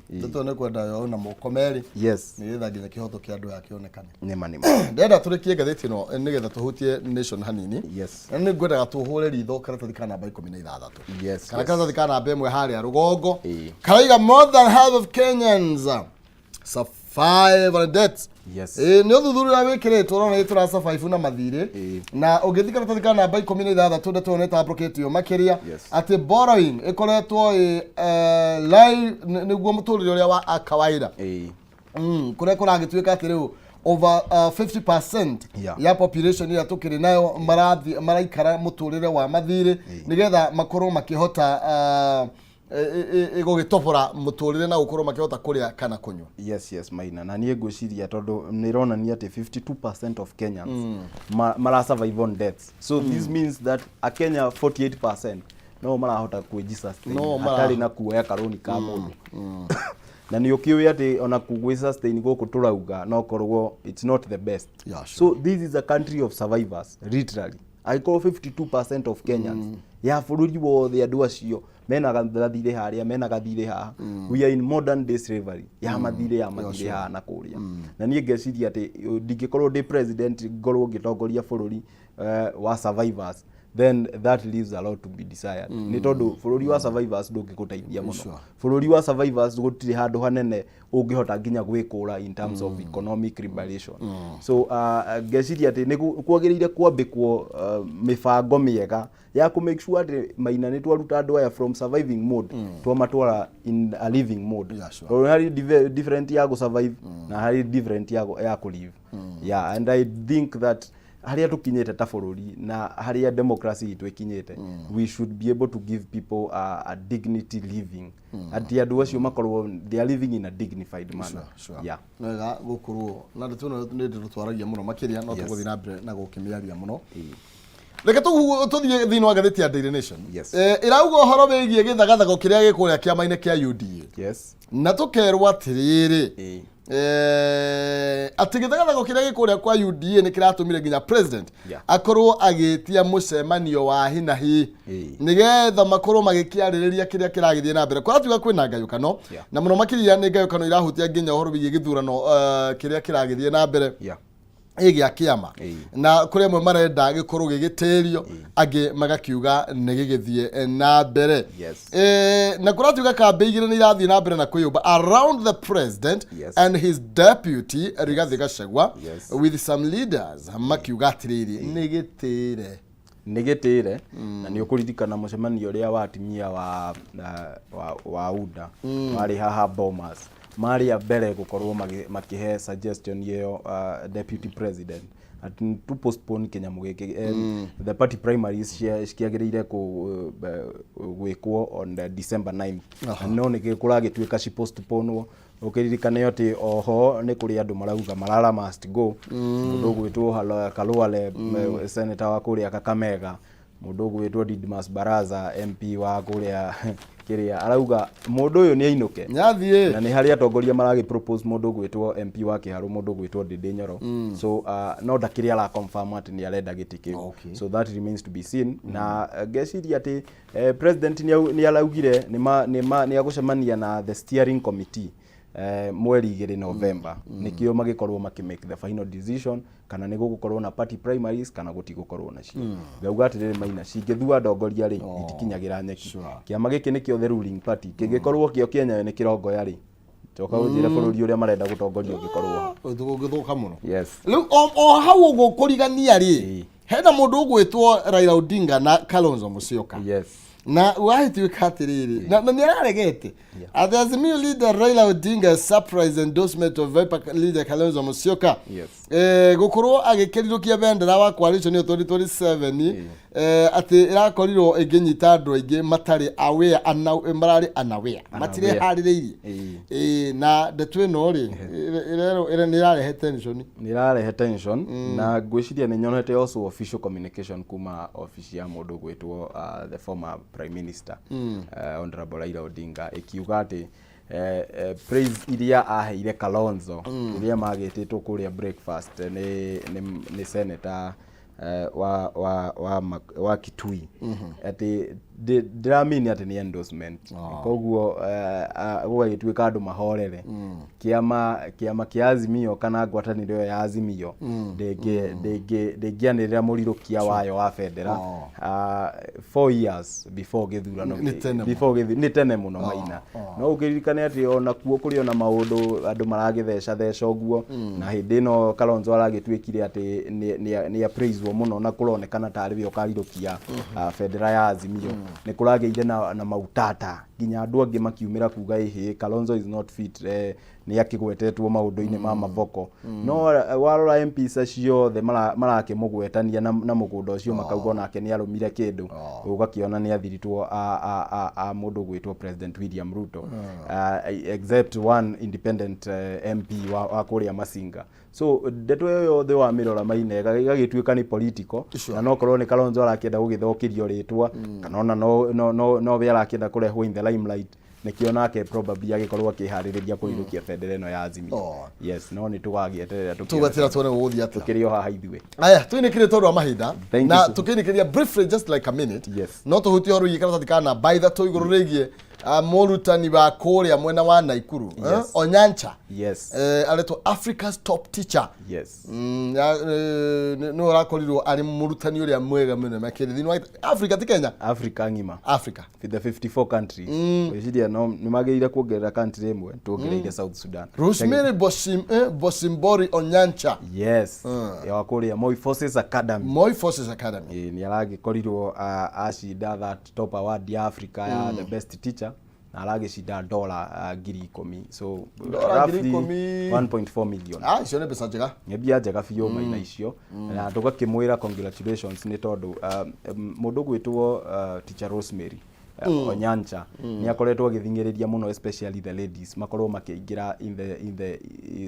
[SPEAKER 1] Ndeto nĩ kwenda yo na moko merĩ nĩgetha nginya kĩhoto kĩa andũ aya kĩonekane.
[SPEAKER 2] Nĩma nĩma.
[SPEAKER 1] Ndĩrenda tũrĩkie ngathĩti ĩno nĩgetha tũhutie Nation hanini. Na nĩ ngwendaga tũhũre ritho karatathi ka namba 16 kana karatathi ka namba 1 harĩa rũgongo. Karaiga more than half of Kenyans survive on debt. Ĩĩ, nĩ ũthuthuria wĩkĩrĩtwo ũrona nĩ tũra survive na mathirĩ. Na ũngĩthiĩ karatathi ka namba 16, ndeto ĩyo nĩ ĩtambũrũkĩtio makĩria atĩ borrowing ĩkoretwo ĩ live nĩguo mũtũrĩre ũrĩa wa kawaida, kũrĩa kũragĩtuĩka atĩ rĩu over 50% ya population ĩrĩa tũkĩrĩ nayo marathi maraikara mũtũrĩre wa mathirĩ nĩgetha makorwo makĩhota gũgĩtobora mũtũrĩre na gũkorwo makĩhota kũrĩa kana kũnyua.
[SPEAKER 2] Yes, Maina, na niĩ ngwĩciria tondũ nĩ ĩronania atĩ 52% of Kenyans mara survive on debts, so this means that a Kenya 48% no marahota kwĩji sustain
[SPEAKER 1] No mara-
[SPEAKER 2] hatarĩ na kuoya karũni ka mũndũ. Na nĩ ũkĩũĩ atĩ ona gwĩ sustain gũkũ tũrauga no korwo it's not the best. So this is a country of survivors, literally. Angĩkorwo 52% of Kenyans ya bũrũri wothe, andũ acio mena gathirĩ harĩa, mena gathirĩ haha, we are in modern day slavery ya mathirĩ haha na kũrĩa. Na niĩ ngeciria atĩ ndingĩkorwo ndĩ president ngorwo ngĩtongoria bũrũri wa survivors, then that leaves a lot to be desired, nĩ tondũ bũrũri wa survivors ndũngĩgũteithia mũno. Bũrũri wa survivors gũtirĩ handũ hanene ũngĩhota nginya gwĩkũra in terms of economic liberation. So ngeciria atĩ nĩ kwagĩrĩire kwambĩkwo mĩbango mĩega ya kũ make sure atĩ, Maina, nĩ twaruta andũ aya from surviving mode, twamatwara in a living mode. Tondũ harĩ different ya gũ survive na harĩ different ya kũ live. Yeah, and I think that harĩa tũkinyĩte ta bũrũri na harĩa democracy itũ ĩkinyĩte, we should be able to give people a dignity living, atĩ andũ acio makorwo they are living in a dignified manner.
[SPEAKER 1] Wega gũkorwo na ndeto ĩno nĩ ndeto twaragia mũno makĩria, no tũgũthiĩ na mbere na gũkĩmĩaria mũno. Reke tũthiĩ thĩinĩ wa ngathĩti ya Daily Nation. Ĩrauga ũhoro wĩgiĩ gĩthagathago kĩrĩa gĩ kũrĩa kĩama-inĩ kĩa UDA na tũkerwo atĩrĩrĩ, atĩ gĩthagathago kĩrĩa gĩ kũrĩa kwa UDA nĩ kĩratũmire nginya president akorwo agĩtia mũcemanio wa hinahi nĩgetha makorwo magĩkĩarĩrĩria kĩrĩa kĩragĩthiĩ na mbere. Kũratuga kwĩna ngayũkano na mũno makĩria nĩ ngayũkano irahutia nginya ũhoro wĩgiĩ gĩthurano kĩrĩa kĩragĩthiĩ na mbere gĩa kĩama, na kũrĩ amwe marenda gĩkorwo gĩgĩtĩrio, angĩ magakiuga nĩ gĩgĩthiĩ na mbere. Na kũratuga kambĩ igĩrĩ nĩ irathiĩ na mbere na kwĩyũmba around the president and his deputy Rigathi Gachagua, with some leaders makiuga atĩrĩrĩ, nĩ gĩtĩre.
[SPEAKER 2] Nĩ gĩtĩre, na nĩ ũkũririkana mũcemanio ũrĩa wa atumia wa UDA warĩ haha Bomas, marĩ a mbere gũkorwo makĩhe suggestion ĩyo deputy president atĩ tu postpone kĩnyamũ gĩkĩ. The party primaries cikĩagĩrĩire gwĩkwo on the December 9, no nĩ kũragĩtuĩka ci postponwo. Ũkĩririkane atĩ oho nĩ kũrĩ andũ marauga Malala must go, mũndũ ũgwĩtwo Kalwale, senator wa kũrĩa Kakamega, mũndũ ũgwĩtwo Didmus Baraza, MP wa kũrĩa kĩrĩa, arauga mũndũ ũyũ nĩ ainũke.
[SPEAKER 1] Nyathiĩ.
[SPEAKER 2] Na nĩ harĩ atongoria maragĩ propose mũndũ ũgwĩtwo MP wa Kĩharũ, mũndũ ũgwĩtwo Ndindi Nyoro. So no ndakĩrĩ ara confirm atĩ nĩ arenda gĩtĩ kĩu. So that remains to be seen. Na ngeciria atĩ president nĩ araugire nĩ agũcemania na the steering committee mweri 2 November, nĩkĩo magĩkorwo makĩ make the final decision kana nĩ gũgũkorwo na party primaries kana gũtigũkorwo nacio. Ngauga atĩrĩrĩ, Maina, cingĩthua ndongoria rĩ, itikinyagĩra nyeki. Kĩama gĩkĩ nĩkĩo the ruling party, kĩngĩkorwo kĩo kĩenyewe nĩ kĩrongoya rĩ, Coka ũnjĩre bũrũri ũrĩa marenda gũtongoria ũngĩkorwo ha.
[SPEAKER 1] Ũgĩthũka mũno.
[SPEAKER 2] Yes.
[SPEAKER 1] Rĩu o hau ũguo kũrigania rĩ, hena mũndũ ũgwĩtwo Raila Odinga na Kalonzo Musyoka. Na wahĩtuĩka atĩrĩrĩ, na nĩ araregete the Azimio leader Raila Odinga surprise endorsement of Wiper leader Kalonzo Musyoka. Gũkorwo agĩkĩrirũkia bendera wa coalition ĩyo 2027, atĩ ĩrakorirwo ĩngĩnyita andũ aingĩ matarĩ aware, mararĩ unaware, matireharĩrĩirie. Na ndeto ĩno rĩ, nĩ ĩrarehe tension.
[SPEAKER 2] Nĩ ĩrarehe tension, na ngwĩciria nĩ nyonete also official communication kuma office ya mũndũ gwĩtwo the former prime minister, Honorable Raila Odinga, ĩkiuga atĩ praise iria aheire Kalonzo iria magĩtĩtwo kũrĩa breakfast nĩ senator wa Kitui, atĩ ndĩramini atĩ nĩ endorsement. Koguo gũgagĩtuĩka andũ mahorere, kĩama kĩa Azimio kana ngwatanĩro ĩyo ya Azimio ndĩngĩanĩrĩra mũrirũkia wayo wa bendera 4 years before gĩthurano.
[SPEAKER 1] Nĩ tene mũno.
[SPEAKER 2] Before nĩ tene mũno, Maina. No ũkĩririkane atĩ ona kuo kũrĩ ona maũndũ andũ maragĩtheca theca ũguo, na hĩndĩ ĩno Kalonzo aragĩtuĩkire atĩ nĩ appraiswo mũno na kũronekana tarĩ we ũkarirũkia bendera ya Azimio, nĩ kũragĩire na mautata nginya andũ angĩ makiumĩra kuga ĩhĩ, Kalonzo is not fit, nĩ akĩgwetetwo maũndũ-inĩ ma mavoko. No warora MPs acio othe marakĩmũgwetania na mũgũnda ũcio, makauga onake nĩ arũmire kĩndũ, ũgakĩona nĩ athiritwo a mũndũ gwĩtwo President William Ruto, except one independent MP wa kũrĩa Masinga. So ndeto ĩyo yothe wamĩrora, Maina, ĩgagĩtuĩka nĩ political. Na no korwo nĩ Kalonzo arakĩenda gũgĩthũkĩrio rĩtwa, kana ona no we arakĩenda kũrehwo in the limelight, nĩkĩo nake probably agĩkorwo akĩharĩrĩria kũrirũkia bendera ĩno ya Azimio. Yes, no nĩ tũgagĩeterera tũkĩone.
[SPEAKER 1] Tũgatira tuone gũgũthiĩ atĩa.
[SPEAKER 2] Tũkĩrĩ o haha ithuĩ.
[SPEAKER 1] Aya, twinĩkire tondũ wa mahinda.
[SPEAKER 2] Thank you,
[SPEAKER 1] Na
[SPEAKER 2] sir.
[SPEAKER 1] tũkĩinĩkĩria briefly, just like a minute, no tũhutie ũhoro wĩgiĩ karatathi ka namba 3 igũrũ rĩgiĩ mũrutani wa kũrĩa mwena wa Naikuru, Onyancha, aretwo Africa's top teacher. Nĩ ũrakorirwo arĩ mũrutani ũrĩa mwega mũno makĩria thĩinĩ wa Africa, ti Kenya.
[SPEAKER 2] Africa ng'ima.
[SPEAKER 1] Africa.
[SPEAKER 2] The 54 countries. Gwĩciria no nĩ magĩrĩire kuongerera country ĩmwe, tuongereire South Sudan.
[SPEAKER 1] Rosemary Bosimbori Onyancha.
[SPEAKER 2] Yes, wa kũrĩa Moi Forces Academy.
[SPEAKER 1] Moi Forces Academy.
[SPEAKER 2] Ĩĩ, nĩ aragĩkorirwo acinda that top award ya Africa ya the best teacher, na aragĩcinda dola 10,000, so
[SPEAKER 1] Dola ngiri
[SPEAKER 2] roughly
[SPEAKER 1] ikũmi.
[SPEAKER 2] 1.4 million.
[SPEAKER 1] Ah, icio nĩ mbeca njega.
[SPEAKER 2] Nĩ mbia njega biũ, Maina, icio. Na tũgakĩmwĩra congratulations nĩ tondũ mũndũ gwĩtwo teacher Rosemary Onyancha nĩ akoretwo agĩthing'ĩrĩria mũno, especially the ladies, makorwo makĩingĩra in the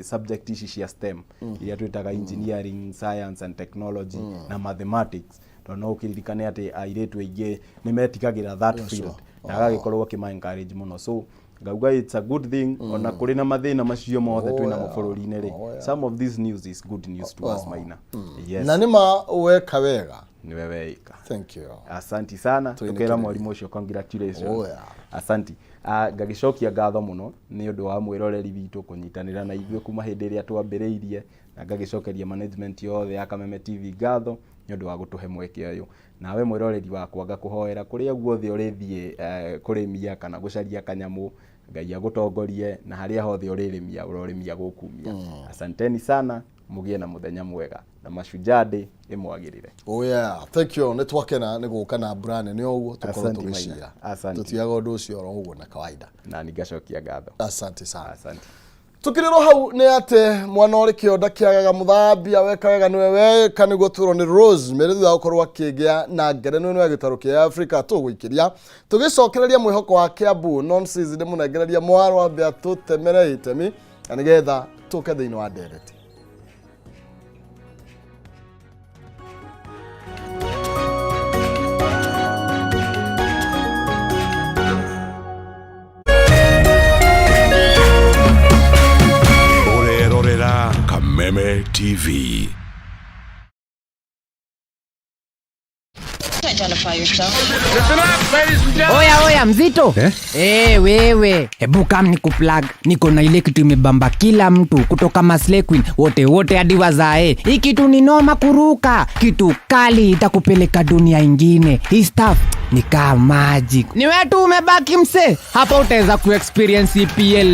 [SPEAKER 2] subject ici cia STEM iria twĩtaga engineering, science and technology na mathematics, tondũ no ũkĩririkane atĩ airĩtu aingĩ nĩ metigagĩra that field, na agagĩkorwo akĩma encourage mũno. So ngauga it's a good thing, ona kũrĩ na mathĩna macio mothe twĩ namo bũrũri-inĩ rĩ, some of this news is good news to us, Maina. Yes.
[SPEAKER 1] Na nĩ ma weka wega.
[SPEAKER 2] Niwe weika.
[SPEAKER 1] Thank you.
[SPEAKER 2] Asanti sana.
[SPEAKER 1] Tũinĩkĩrĩrie.
[SPEAKER 2] Tukĩra mwarimũ ũcio congratulations.
[SPEAKER 1] Oh, yeah.
[SPEAKER 2] Asanti. Ngagĩcokia ngatho mũno nĩ ũndũ wa mwĩroreri witũ kũnyitanĩra na ithuĩ kuma hĩndĩ ĩrĩa twambĩrĩirie, na ngagĩcokeria management yothe ya Kameme TV ngatho nĩ ũndũ wa gũtũhe mweke ũyũ. Nawe mwĩroreri wakwa, ngakũhoera kũrĩa guothe ũrĩthiĩ kũrĩmia kana gũcaria kanyamũ, Ngai agũtongorie, na harĩa hothe ũrĩrĩmia ũrorĩmia gũkumia. Asanteni sana, mũgĩe na mũthenya mwega, na Mashujaa Day ĩmwagĩrĩre.
[SPEAKER 1] Oh yeah, thank you. Nĩ twakena nĩ gũka na mbura nene ũguo tũkorwo
[SPEAKER 2] Asante,
[SPEAKER 1] tũgĩcira.
[SPEAKER 2] Maina. Asante.
[SPEAKER 1] Tũtiaga ũndũ ũcio oro ũguo na kawaida.
[SPEAKER 2] Na ningacokia ngatho.
[SPEAKER 1] Asante sana.
[SPEAKER 2] Asante.
[SPEAKER 1] Tukirĩrwo hau nĩ atĩ mwana ũrĩ kĩonda kĩagaga mũthambia, weka wega nĩwe weka, nĩguo twĩrwo nĩ Rose Mary thutha wa gũkorwo akĩgĩa na ngerenwa ĩno ya gĩtarũ kĩa Africa. Tũgũikĩria tũgĩcokereria mwĩhoko wa Kiambu nonsense, ndĩmũnengereria mwarwa ambe atũtemere itemi na nĩgetha tũke thĩinĩ wa ndereti.
[SPEAKER 3] Ũrerorera Kameme TV.
[SPEAKER 4] Identify yourself.
[SPEAKER 5] Oya oya, mzito eh? Hey, wewe, hebu kam ni kuplug. Niko na ile kitu imebamba kila mtu kutoka maslay queen wote wote hadi wazae. Hii kitu ni noma kuruka, kitu kali itakupeleka dunia ingine. Hii stuff ni kaa magic. Ni wewe tu umebaki mse hapa, utaweza kuexperience EPL.